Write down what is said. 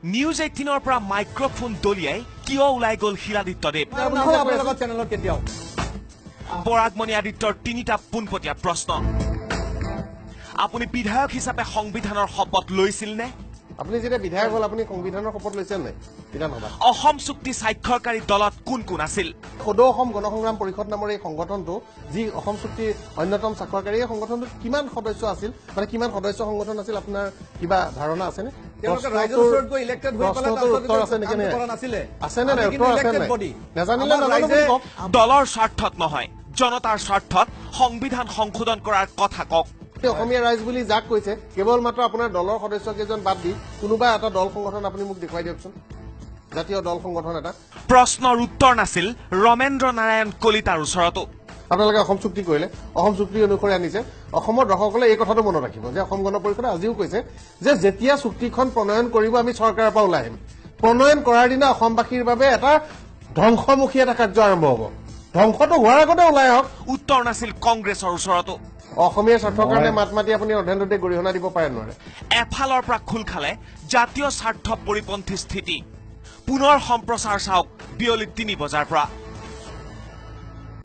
News 18ৰ পৰা microphone দলিয়াই কিয় ওলাই গ'ল শিলাদিত্য দেৱ? আপোনালোকৰ চেনেলত কেতিয়াও। পৰাগমণি আদিত্যৰ 3টা পোনপটীয়া প্ৰশ্ন। আপুনি বিধায়ক হিচাপে সংবিধানৰ শপত লৈছিল নে? আপুনি যেতিয়া বিধায়ক হ'ল আপুনি সংবিধানৰ শপত লৈছিল নাই বিধানসভা? অসম চুক্তি স্বাক্ষৰকাৰী দলত কোন কোন আছিল? সদৌ অসম গণসংগ্ৰাম পৰিষদ নামৰ এই সংগঠনটো, যি অসম চুক্তিৰ অন্যতম স্বাক্ষৰকাৰী, এই সংগঠনটোত কিমান সদস্য আছিল, মানে কিমান সদস্য সংগঠন আছিল আপোনাৰ কিবা ধাৰণা আছেনে? দলৰ স্বাৰ্থত নহয়, জনতাৰ স্বাৰ্থত সংবিধান সংশোধন কৰাৰ কথা কওক। অসমীয়া ৰাইজ বুলি যাক কৈছে, কেৱল মাত্ৰ আপোনাৰ দলৰ সদস্য কেইজন বাদ দি কোনোবা এটা দল সংগঠন আপুনি মোক দেখুৱাই দিয়কচোন, জাতীয় দল সংগঠন এটা। প্ৰশ্নৰ উত্তৰ নাছিল ৰমেন্দ্ৰ নাৰায়ণ কলিতাৰ ওচৰতো। আপোনালোকে অসম চুক্তি কৰিলে, অসম চুক্তি অনুসৰি আনিছে। অসমৰ দৰ্শকসকলে এই কথাটো মনত ৰাখিব যে অসম গণ পৰিষদে আজিও কৈছে যে যেতিয়া চুক্তিখন প্ৰণয়ন কৰিব আমি চৰকাৰৰ পৰা ওলাই আহিম। প্ৰণয়ন কৰাৰ দিনা অসমবাসীৰ বাবে এটা ধ্বংসমুখী এটা কাৰ্য আৰম্ভ হ'ব। ধ্বংসটো হোৱাৰ আগতে ওলাই আহক। উত্তৰ নাছিল কংগ্ৰেছৰ ওচৰতো। অসমীয়া স্বাৰ্থৰ কাৰণে মাত মাতি আপুনি অৰ্ধেন্দুতে গৰিহণা দিব পাৰে নোৱাৰে? এফালৰ পৰা খোল খালে জাতীয় স্বাৰ্থ পৰিপন্থী স্থিতি। পুনৰ সম্প্ৰচাৰ চাওক বিয়লি 3 বজাৰ পৰা।